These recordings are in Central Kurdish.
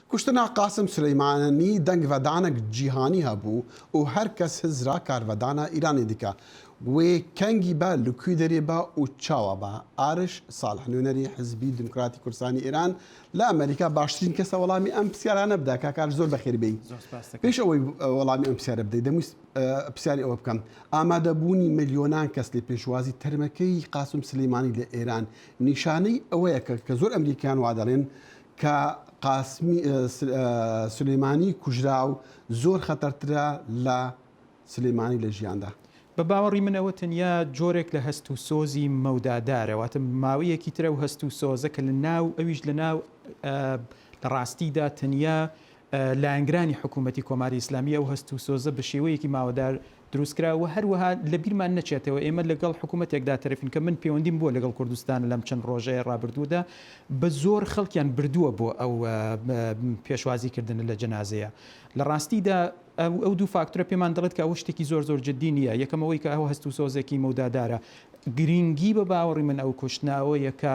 کوشتنا قاسم سولەیمانی دەنگڤەدانەک جیهانی هەبوو و هەر کەس هزرا کارڤەدانا ئیرانێ دکا وێ کەنگی بە لە کوی دەرێ بە و چاوا بە. ئارش ساڵح نوێنەری حزبی دیموکراتی کوردستانی ئێران لە ئەمەریکا باشترین کەسە وەڵامی ئەم پرسیارانە بدا. کاک ئارش زۆر بەخێر بێی. زۆر سپاس دەکەم. پێش ئەوەی وەڵامی ئەم پرسیارە بدەی دەمویست پرسیاری ئەوە بکەم ئامادەبوونی ملیۆنان کەس لە پێشوازی تەرمەکەی قاسم سلەیمانی لە ئێران نیشانەی ئەوەیە کە کە زۆر ئەمریکیان وا دەڵێن کە قاسمی سولەیمانی کوژراو زۆر خەتەرترە لە سولەیمانی لە ژیاندا. بە باوەڕی من ئەوە تەنیا جۆرێک لە هەست و سۆزی مەودادارە، واتە ماوەیەکی تر ئەو هەست و سۆزە کە لە ناو ئەویش لە ناو لە ڕاستیدا تەنیا لایەنگرانی حکوومەتی کۆماری ئیسلامی ئەو هەست و سۆزە بە شێوەیەکی ماوەدار دروست کرا و هەروەها لە بیرمان نەچێتەوە ئێمە لەگەڵ حکوومەتێکدا تەرەفین کە من پەیوەندیم بووە لەگەڵ کوردستان لەم چەند ڕۆژەیە ڕابردوودا بە زۆر خەڵکیان بردووە بۆ ئەو پێشوازی کردنە لە جەنازەیە لە ڕاستیدا ئەو دوو فاکتورە پێمان دەڵێت کە ئەوە شتێکی زۆر زۆر جدی نییە یەکەم ئەوەی کە ئەو هەست و سۆزێکی مەودادارە گرینگی بە باوەڕی من ئەو کوشتنەوەیە کە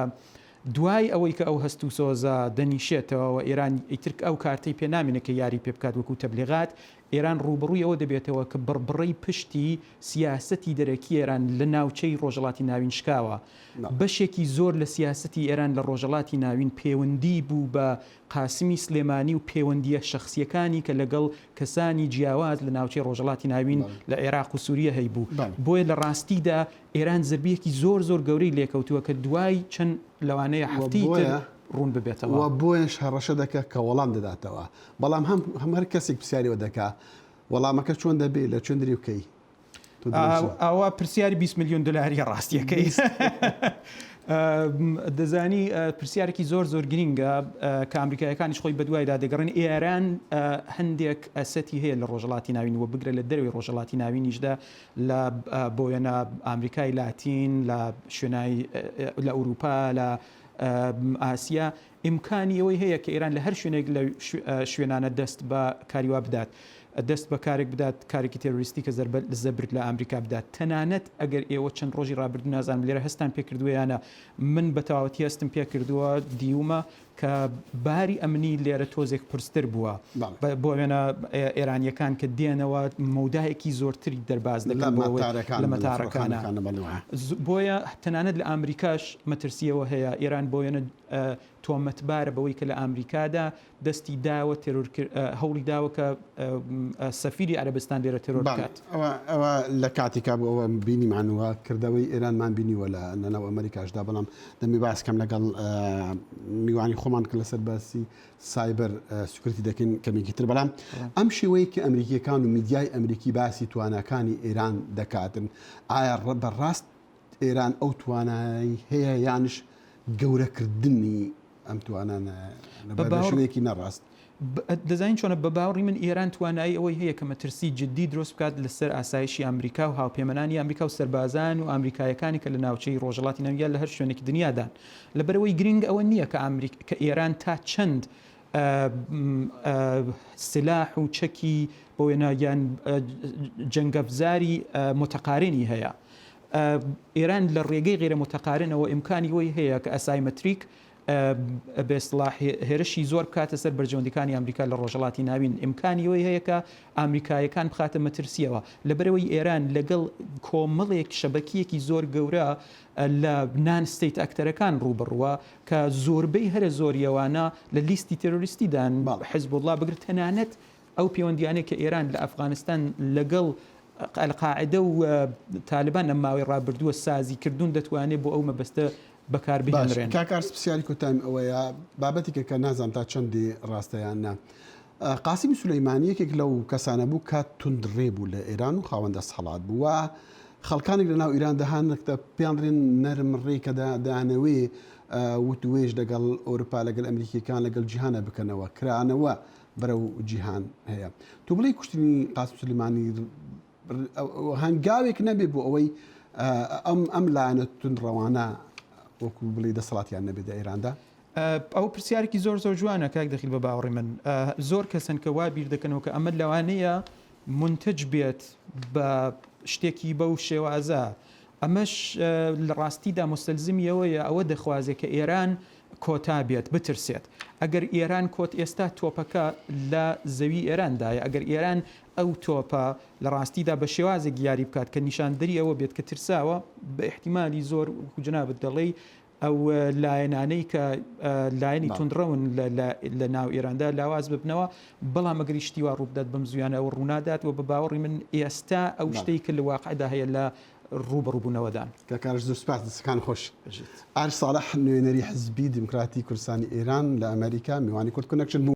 دوای ئەوەی کە ئەو هەست و سۆزە دەنیشێتەوە و ئێران ئیتر ئەو کارتەی پێ نامێنێت کە یاری پێ بکات وەکوو تەبلیغات، ئێران ڕووبەڕووی ئەوە دەبێتەوە کە بڕبڕەی پشتی سیاسەتی دەرەکی ئێران لە ناوچەی ڕۆژهەڵاتی ناوین شکاوە. بەشێکی زۆر لە سیاسەتی ئێران لە ڕۆژهەڵاتی ناوین پێوەندیی بوو بە قاسمی سلێمانی و پێوەندییە شەخسییەکانی کە لەگەڵ کەسانی جیاواز لە ناوچەی ڕۆژهەڵاتی ناوین لە عێراق و سووریە هەیبوو. بۆیە لە ڕاستیدا ئێران زەربەیەکی زۆر زۆر گەورەی لێکەوتووە کە دوای چەند لەوانەیە هەفتەی تر ڕوون ببێتەوە. وە بۆیەش هەڕەشە دەکا کە وەڵام دەداتەوە. بەڵام هەم هەم هەر کەسێک پرسیاری ئەوە دەکا وەڵامەکە چۆن دەبێ لە چۆن دری و کەی؟ تۆ دەڵێی چی؟ ئەوە پرسیاری 20 میلیۆن دلاریە ڕاستیەکەی. دەزانی پرسیارێکی زۆر زۆر گرینگە کە ئەمریکایەکانیش خۆی بەدوایدا دەگەڕێن ئێران هەندێک ئەسەتی هەیە لە ڕۆژهەڵاتی ناوین و بگرە لە دەرەوەی ڕۆژهەڵاتی ناوینیشدا لە بۆ وێنە ئامریکای لاتین، لە شوێنای لە ئورووپا، لە ئاسیا ئیمکانی ئەوەی هەیە کە ئێران لە هەر شوێنێک لە شوێنانە دەست بە کاری وا بدات، دەست بە کارێک بدات، کارێکی تێرۆریستی کە زەربە زەبر لە ئامریکا بدات. تەنانەت ئەگەر ئێوە چەند ڕۆژی ڕابردوو نازانم لێرە هەستتان پێ کردووە یا نا، من بە تەواوەتی هەستم پێ کردووە، دیومە کە باری ئەمنی لێرە تۆزێک قورستر بووە بۆ وێنە ئێرانیەکان کە دێنەوە مەودایەکی زۆرتری دەرباز دەکەن لە مەتارەکانە بۆیە تەنانەت لە ئامریکاش مەترسیەوە هەیە ئێران بۆ وێنە تۆمەتبارە بەوەی کە لە ئامریکادا دەستی داوە تێرۆر هەوڵی داوە کە سەفیری عەرەبستان لێرە تێرۆر بکات. ئەوە لە کاتێکا بوو ئەوە بینیمان و کردەوەی ئێرانمان بینیوە لە ناو ئەمریکاشدا بەڵام دەمی باس کەم لەگەڵ میوانی خۆمان کە لەسەر باسی cyber security دەکەین کەمێکی تر بەڵام ئەم شێوەیە کە ئەمریکیەکان و میدیای ئەمریکی باسی تواناکانی ئێران دەکاتن ئایا بەڕاست ئێران ئەو توانای هەیە یانش گەورەکردنی ئەم توانانە بە شێوەیەکی ناڕاست؟ دەزانین چۆنە بە باوەڕی من ئێران توانایی ئەوەی هەیە کە مەترسی جدی دروست بکات لەسەر ئاسایشی ئەمریکا و هاوپەیمانانی ئەمریکا و سەربازان و ئەمریکایەکانی کە لە ناوچەی ڕۆژهەڵاتی ناوین یا لە هەر شوێنێکی دنیادان لەبەرئەوەی گرنگ ئەوە نییە کە ئەمریک کە ئێران تا چەند سلاح و چەکی بۆ وێنە یان جەنگەفزاری متقارنی هەیە ئێران لە ڕێگەی غیرە متقارنەوە ئیمکانی ئەوەی هەیە کە asymmetric بە ئیستڵاح هێرشی زۆر بکاتە سەر بەرژەوەندیەکانی ئەمریکا لە ڕۆژهەڵاتی ناوین، ئیمکانی ئەوەی هەیە کە ئامریکایەکان بخاتە مەترسیەوە، لەبەرئەوەی ئێران لەگەڵ کۆمەڵێک شەبەکیەکی زۆر گەورە لە non state actor ەکان ڕووبەڕووە کە زۆربەی هەرە زۆری ئەوانە لە لیستی تێرۆریستیدان، حزبوڵڵا بگرە تەنانەت ئەو پەیوەندیانەی کە ئێران لە ئەفغانستان لەگەڵ ئەلقاعدە و تالبان لەم ماوەی ڕابردووە سازی کردوون دەتوانێت بۆ ئەو مەبەستە بەکار بهێنرێن. باش کاک ئارس پرسیاری کۆتایم ئەوەیە بابەتێکە کە نازانم تا چەندی ڕاستە یان نا قاسمی سولەیمانی یەکێک لەو کەسانە بوو کە توندڕێ بوو لە ئێران و خاوەن دەسەڵات بوو و خەڵکانێک لە ناو ئیران دەهان پێیان دەڵێن نەرم ڕێ کە دەیانەوێ وتوێژ لەگەڵ ئەوروپا لەگەڵ ئەمریکیەکان لەگەڵ جیهانە بکەنەوە کرانەوە بەرەو جیهان هەیە تۆ بڵێی کوشتنی قاسم سولەیمانی هەنگاوێک نەبێ بۆ ئەوەی ئەم ئەم لایەنە توندڕەوانە وەکو بڵێ دەسەڵاتیان نەبێت لە ئێراندا؟ ئەوە پرسیارێکی زۆر زۆر جوانە کاک دەخیل بە باوەڕی من زۆر کەسن کە وا بیر دەکەنەوە کە ئەمە لەوانەیە منتج بێت بە شتێکی بەو شێوازە ئەمەش لە ڕاستیدا مستەلزمی ئەوەیە ئەوە دەخوازێت کە ئێران. کۆتا بێت بترسێت. ئەگەر ئێران کۆت ئێستا تۆپەکە لە زەوی ئێراندایە، ئەگەر ئێران ئەو تۆپە لە ڕاستیدا بە شێوازێک یاری بکات کە نیشاندەری ئەوە بێت کە ترساوە، بە ئیحتیمالی زۆر وەکو جەنابت دەڵێی ئەو لایەنانەی کە لایەنی توندڕەون لە ناو ئێراندا لاواز ببنەوە، بەڵام ئەگەر شتی وا ڕووبدات بەم زوویانە ئەوە ڕوونادات و بە باوەڕی من ئێستا ئەو شتەی کە لە واقعدا هەیە لە ڕووبەڕووبوونەوەدان. کاک ئارش زۆر سوپاس دەستەکان خۆش. ئارش ساڵح نوێنەری حزبی دیموکراتی کوردستانی ئێران لە ئەمەریکا میوانی کورد کۆنێکشن بوو.